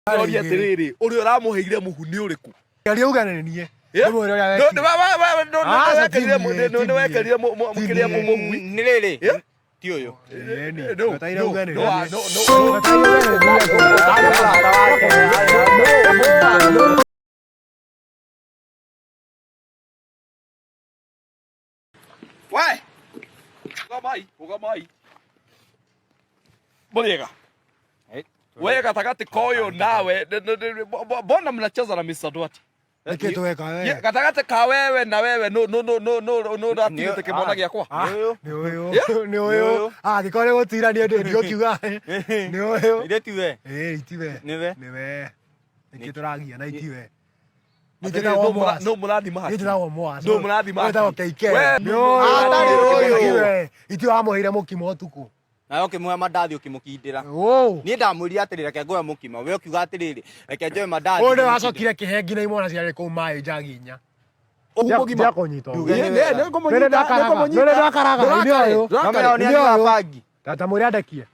Ndĩroria atĩrĩrĩ, ũrĩa ũramũheire mũhu nĩ ũrĩkũ? Geria uge nĩ niĩ. Ndĩmwĩre ũrĩa wekire. Aca, ti niĩ, ti Nĩ wekerire niĩ. kĩrĩa mũgui? Nĩ rĩrĩ Yeah. ti ũyũ. Ĩni. No, Bataire uge nĩ no, niĩ. no, no. Bataire uge nĩ niĩ. Arĩ mũrata wake. We! Rũgamai, rũgamai. Mũrĩega. We gatagatĩ ka ũyũ nawe mbona mnacheza na Mr. Duarte? Nĩkĩ tweka we? Ye, gatagatĩ ka wewe na wewe no no no no no no ũratigĩte kĩmwana gĩakwa. Ah, Nĩ ũyũ. Nĩ ũyũ. Yeah. Nĩ ũyũ. Ah, angĩkorwo nĩ gũtira niĩ ndĩ ndigũkiuga. Nĩ ũyũ. Ithe ti we. Ĩĩ itiwe. Nĩ we. Nĩ we. Nĩkĩ tũragia na itiwe. Niĩ Atĩrĩrĩ, njĩtagwo nũ mũra- Mwas. nũ mũrathima Niĩ hakiri? njĩtagwo Mwas. Nũ mũrathima Ũyũ wĩtagwo hakiri? KK. We, Nĩ ũyũ. Atarĩ ũyũ. Itiwe. Itiwe wamũheire mũkimo ũtukũ. Nawe ũkĩmũhe mandathi ũkĩmũkindĩra. Ũũ. Niĩ ndamwĩrire atĩrĩ reke ngũhe mũkimo. We ũkiuga atĩrĩrĩ reke njoe mandathi. Ũyũ nĩ wacokire kĩhe nginya imwana ciarĩ kũu maĩ njagi inya. Ũguo mũgima. Tiga kũnyita ũguo. Nduge Nĩ- nĩ nĩ- wega. nĩ ngũmũnyita, Nĩ ndakaraga. nĩ ngũmũnyita. Nĩ ndakaraga. Ndũrakare, Nĩ ũyũ. ndũrakare. Mama yao nĩ Nĩ ũyũ. anyuaga bangi. Tata mwĩre andekie.